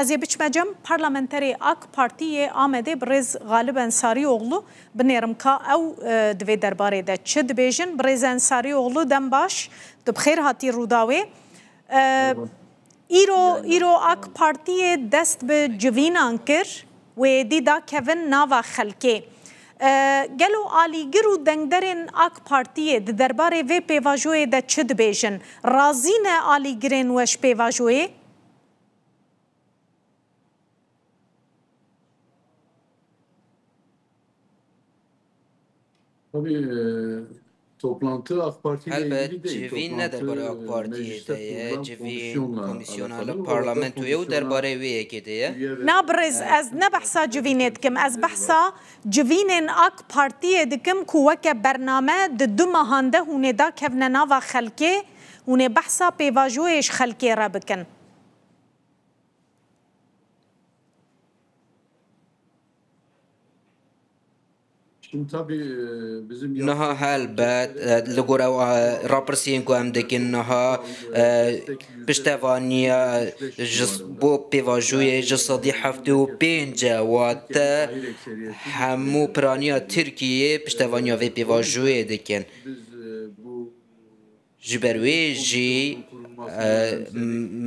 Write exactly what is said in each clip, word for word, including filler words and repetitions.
Ez ê biçime cem parlamenterê AK Partî yê Amedê birêz Galip Ensarîoglu, binêrim ka ew, e, di vê derbarê de çi dibêjin. Birêz Ensarîoglu, dem baş, tu bi xêr hatî Rûdawê. E, îro, îro AK Partiyê dest bi civînan kir, wê êdî da kevin nava xelkê. E, gelo alîgir û dengderên AK Partiyê di derbarê vê pêvajoyê de çi dibêjin? Razî ne alîgirên we ji pêvajoyê? Tabii, e, toplantı AK Parti ile Helbet, ilgili değil. Civîn ne derbarê AK Partiyê de ye, civîn komisyona li parlamentoyê û derbarê wê yekê de ye. Na birêz, ez ne behsa civînê dikim, ez behsa civînên AK Partiyê dikim ku weke bername di du mehan de hûn ê dakevne nava xelkê, hûn ê behsa pêvajoyê ji xelkê re bikin. Şimdi tabii, e, bizim Niha helbet, e, li gor ew, e, rapirsiyên ku em dikin niha, e, piştevaniya ji s-, bo pêvajoyê ji sedî heftê û pênc e, wate hemû piraniya Tirkiyê piştevaniya vê pêvajoyê dikin. Biz, e, bu Ji ber wê jî, e,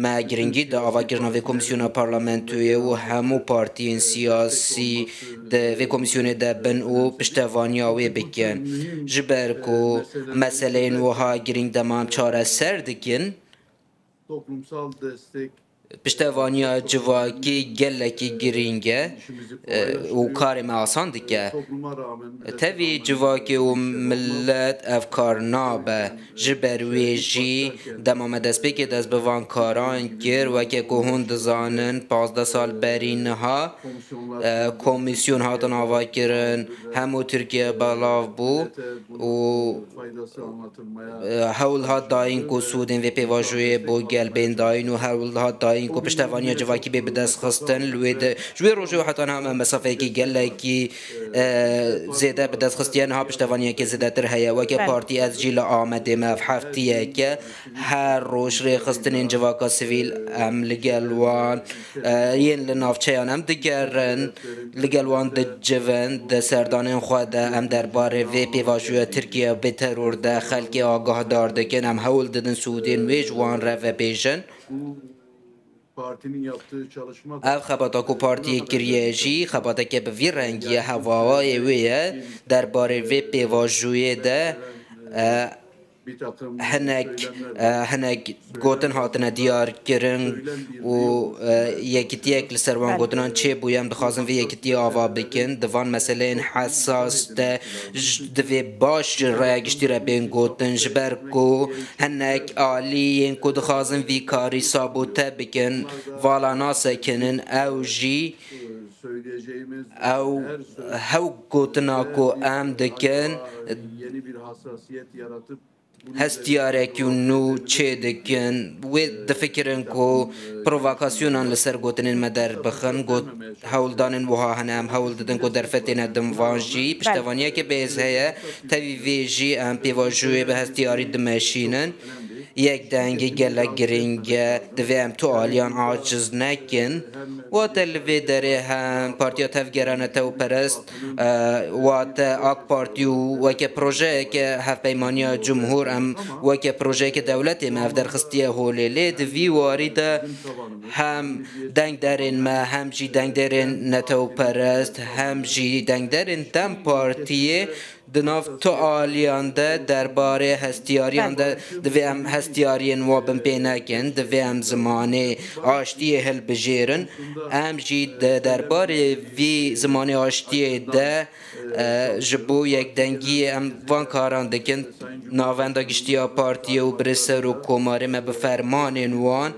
me giringî da avakirina vê komîsyona parlamentoyê û hemû partiyên siyasî di vê komîsyonê de bin û piştevaniya wê bikin. Ji ber ku meseleyên wiha girîng dema em çareser dikin, Piştevaniya civakî gelekî girîng e, e, û karê me asan dike. Tevî civakê û milet ev kar nabe. Ji ber wê jî dema me destpêkê dest bi van karan kir, weke ku hûn dizanin, pazdeh sal berî niha, e, komîsyon hatin avakirin, hemû Tirkiye belav bû û, e, hewl hat dayîn ku sûdên vê pêvajoyê bo gel bên dayîn û hewl hat dayîn ku piştevaniya civakî bê bidestxistin. Li wê de, ji wê rojê û heta niha me mesafeyekî gelekî, e, zêde bi dest xistiye. Niha piştevaniyekê zêdetir heye. Weke Belê. partî ez jî li Amedê me ev heftiyeke her roj rêxistinên civaka sivîl em li gel wan, e, yên li navçeyan em digerin, li gel wan dicivin. Di serdanên xwe de em derbarê vê pêvajoya Tirkiye bê teror de xelkê agahdar dikin. Em hewl didin sûdên wê ji wan re vebêjin. Ev xebata ku partiyê kiriye jî xebateke bi vî rengî ye, hevawayê wê ye. Derbarê vê pêvajoyê de, e, hinek, e, hinek gotin hatine diyar kirin û, e, yekitiyek li ser wan gotinan çêbûye. Em dixwazin vê yekitiyê ava bikin. Di van meseleyên hesas de j-, divê baş ji raya giştî re bên gotin, ji ber ku hinek alî yên ku dixwazin vî karî sabote bikin, vala nasekinin, ew jî, ew hew gotina ku em dikin, hestiyarek û nû çê dikin. Wê difikirin ku provokasyonan li ser gotinên me derbixin. Got, hewldanên wiha hene, em hewl didin ku derfetê nedin van jî. Piştevaniyeke bêhêz heye. Tevî vê jî em pêvajoyê bi hestiyarî dimeşînin. Yekdengî gelek girîng e. Divê em tu aliyan aciz nekin. Wate li vê derê hem Partiya Tevgera Netewperest, e, wate AK Partî û weke projeyeke Hevpeymaniya Cumhur, em weke projeyeke dewletê me ev derxistiye holê. Lê di vî warî de hem dengderên me, hem jî dengderên netewperest, hem jî dengderên DEM Partiyê di nav tu aliyan de derbarê hestiyariyan de divê em hestiyariyên wa binpê nekin, divê em zimanê aştiyê hilbijêrin. Em jî di derbarê vî zimanê aştiyê de, e, ji bo yekdengiyê em van karan dikin. Navenda Giştî ya Partiyê û Birêz Serokkomarê me bi fermanên wan,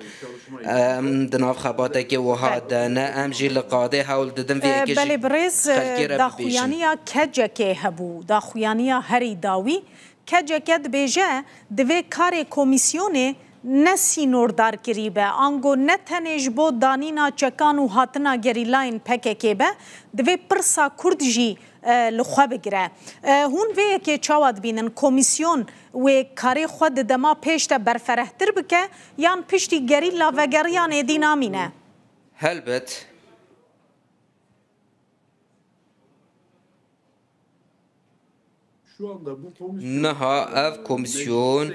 em di nav xebatekê wiha de ne. Em jî li qadê hewl didin vê E, yekê jî Belê birêz, e, xelkê re bibêjin. Daxuyaniya kecekê hebû, daxuyaniya herî dawî. Keceke dibêje, divê karê komîsyonê ne sînordarkirî be, ango ne tenê ji bo danîna çekan û hatina gerîlayên P K K be, divê pirsa Kurd jî, e, li xwe bigire. E, hûn vê yekê çawa dibînin? Komîsyon wê karê xwe di dema pêş de berferehtir bike yan piştî gerîla vegeriyan êdî namîne? Helbet. Niha ev komisyon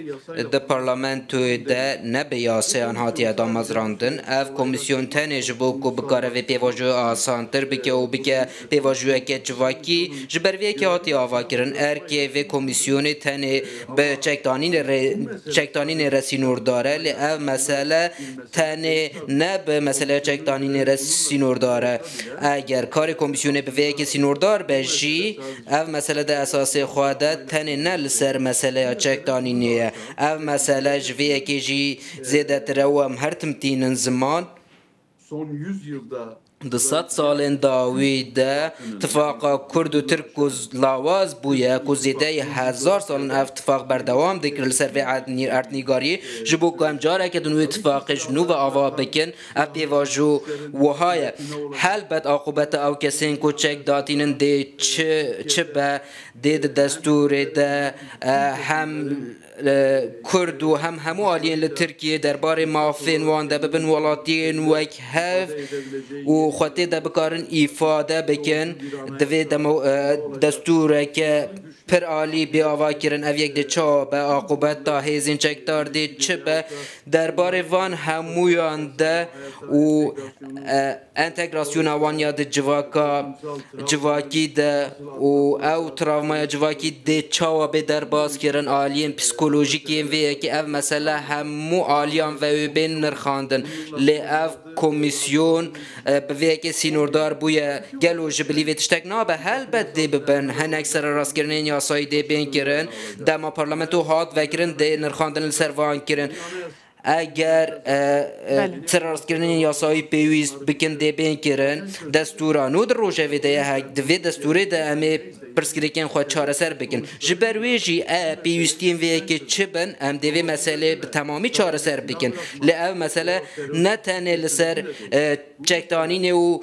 di parlamentoyê de ne bi yasayan hatiye damezrandin. Ev komisyon tenê ji bo ku bikare vê pêvajoyê asantir bike û bike pêvajoyeke civakî, ji ber vê yekê hatiye avakirin. Erkê vê komisyonê tenê bi çekdanînê re-, çekdanînê re sînordar e, lê ev mesele tenê ne bi meseleya çekdanînê re sînordar e. Eger karê komîsyonê bi vê yekê sînordar be jî, ev mesele di esasê xwe de tenê ne li ser meseleya çekdanînê ye. Ev mesele ji vê yekê jî zêdetir e û em her tim tînin ziman. Di sed salên dawî de tifaqa Kurd û Tirk ku lawaz bûye, ku zêdeyî hezar sal in ev tifaq berdewam dikir li ser vê erdnî-, erdnîgariyê, ji bo ku em careke din wê tifaqê ji nû ve ava bikin, ev pêvajo wiha ye. Helbet aqûbeta ew kesên ku çek datînin dê çi, çi be, dê di destûrê de, e, hem, e, Kurd û hem hemû aliyên li Tirkiyê derbarê mafên wan de bibin welatiyên wek hev û xwe tê de bikarin îfade bikin, divê demo-, e, destûreke pir alî bê avakirin. Ev yek dê çawa be, aqûbeta hêzên çekdar dê çi be, derbarê van hemûyan de û, e, entegrasyona wan ya di civaka civakî de û ew travmaya civakî dê çawa bê derbas kirin, aliyên psîkolojîk yên vê yekê, ev mesele hemû aliyan ve wê bên nirxandin. Lê ev komîsyon, e, bi vê yekê sînordar bûye. Gelo ji bilî vê tiştek nabe? Helbet dê bibin. Hinek sererastkirinên yasayî dê bên kirin. Dema parlamento hat vekirin, dê nirxandin li ser van kirin. Eger, e, e, Belê. sererastkirinên yasayî pêwîst bikin, dê bên kirin, destûra nû di rojevê de ye, he, di vê destûrê de em ê pirsgirêkên xwe çareser bikin. Ji ber wê jî, e, pêwîstiyên vê yekê çi bin, em dê vê meselê bi temamî çareser bikin. Lê ev mesele ne tenê li ser, e, çekdanînê û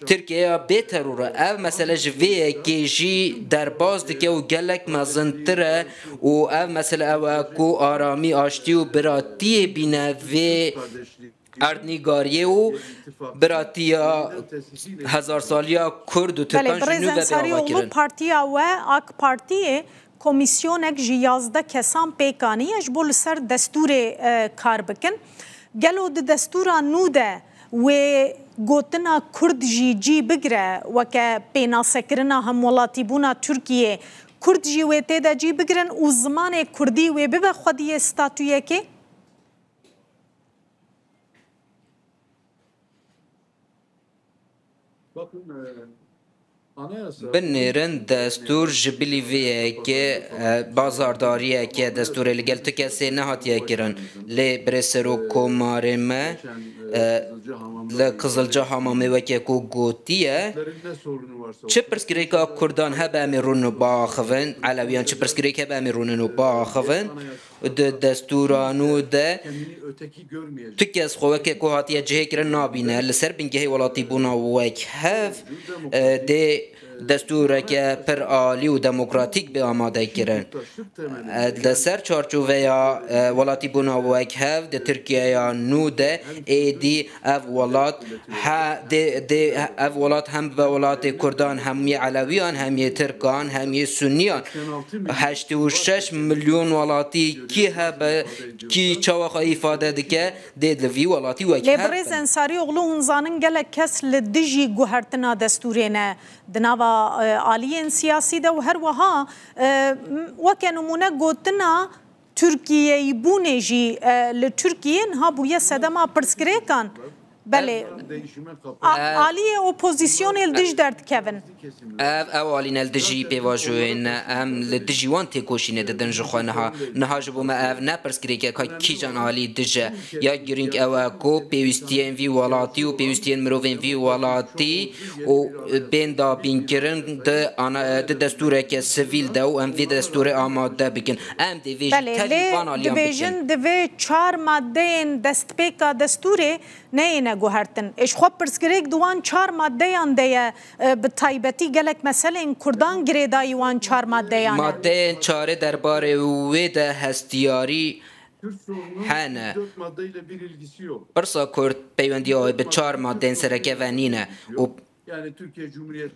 Tirkiyeya bê teror e. Ev mesele ji vê yekê jî derbas dike û gelek mezintir e û ev mesele ew e ku aramî, aştî û biratiyê bîne vê erdnîgariyê û biratiya hezarsaliya Kurd û Belê, Tirkan ji nû birêz ve Ensarî bêava Oglu, kirin. Partiya we, AK Partiyê, komîsyonek ji yazdeh kesan pêk aniye ji bo li ser destûrê, e, kar bikin. Gelo di destûra nû de wê gotina Kurd jî cî bigire weke pênasekirina hemwelatîbûna Tirkiyê, Kurd jî wê tê de cî bigirin û zimanê Kurdî wê bibe xwediyê statuyekê? Binêrin destûr ji bilî vê yekê, e, bazardariyeke destûrê li gel tu kesê nehatiye kirin. Lê birêz serok komarê me, e, li Qizilca Hamamê weke ku gotiye, çi pirsgirêka Kurdan hebe em ê rûnin û biaxivin, Elewiyan çi pirsgirêk hebe em ê rûnin û biaxivin. Di destûra nû de tu kes xwe weke ku hatiye cihê kirin nabîne. Li ser bingehê welatîbûna wek hev, e, dê destûreke pir alî û demokratîk bê amade kirin. E, li ser çarçoveya, e, welatîbûna wek hev di Tirkiyeya nû de êdî ev welat he, dê, dê, ev welat hem bibe welatê Kurdan, hem yê Elewiyan, hem yê Tirkan, hem yê Suniyan. Heştê û şeş milyon welatî kî hebe, kî çawa xwe îfade dike, dê li vî welatî wek Lê hev birêz bin. Ensarî Oglu, hûn zanin gelek kes li dijî guhertina destûrê ne di nava, e, aliyên siyasî de û her wiha, e, m-, weke nimûne gotina Tirkiyeyîbûnê jî, e, li Tirkiyê niha bûye sedema pirsgirêkan. Belê. A-, Ev aliyê opozisyonê li dij derdikevin. Ev, ew alî ne li dijî pêvajoyê ne. Em li dijî wan têkoşînê didin ji xwe niha. Niha ji bo me ev ne pirsgirêkeka kîjan alî dij e. Ya girîng ew e ku pêwîstiyên vî welatî û pêwîstiyên mirovên vî welatî û bên dabînkirin di ana-, di destûreke sivîl de û em vê destûrê amade bikin. Em dê vê jî Belê, tevî lê van aliyan bikin. Dibêjin divê çar maddeyên destpêka destûrê neyêne guhertin. Ê ji xwe pirsgirêk di wan çar maddeyan de ye, e, bi taybetî gelek meselên Kurdan girêdayî wan çar maddeyan e. Maddeyên çarê derbarê wê de hestiyarî Hene. Pirsa Kurd peywendiya wê bi çar madeyên sereke ve nîne û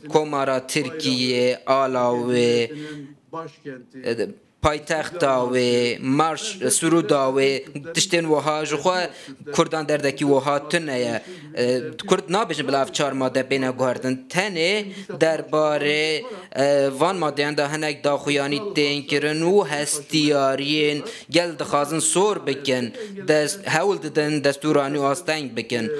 Komara Tirkiyê, ala wê, e, paytexta wê, marş, sirûda wê, tiştên wiha ji xwe Kurdan derdekî wiha tune ye. E, Kurd nabêjin bila ev çar made bêne guhertin. Tenê derbarê, e, van madeyan de hinek daxuyanî tên kirin û hestiyariyên gel dixwazin sor bikin, dest, hewl didin destûra nû asteng bikin.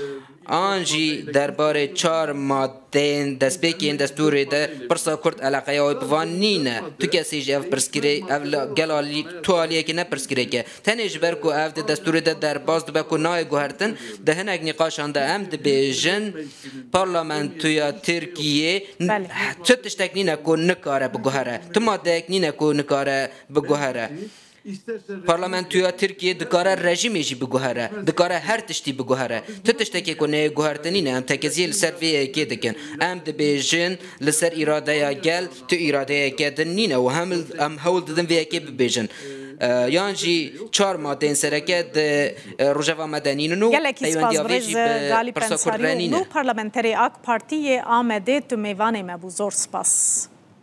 An jî derbarê çar madeyên destpêkê yên destûrê de pirsa Kurd eleqeya wê bi van nîne. Tu kesê jî ev pirsgirê, ev li gel alî, tu aliyekê ne pirsgirêk e. Tenê ji ber ku ev di destûrê de derbas dibe ku nayê guhertin, di hinek nîqaşan de em dibêjin, Parlamentoya Tirkiyê n-, Belê. tu tiştek nîne ku nikare biguhere. Tu madeyek nîne ku nikare biguhere. Parlamentoya Tirkiyê dikare rejîmê jî biguhere, dikare her tiştî biguhere. Tu tiştekê ku neyê guhertinî ne, em tekeziyê li ser vê yekê dikin. Em dibêjin li ser îradeya gel, tu îradeyeke din nîne û hem em hewl didin vê yekê bibêjin. E, yan jî çar madeyên sereke di, e, rojeva me de nînin û Gelekî spas peywendiya vê birêz jî bi Galip pirsa Kurd re nîne. Ensarîoglu, parlamenterê AK Partî yê Amedê, tu mêvanê me bû. Zor spas.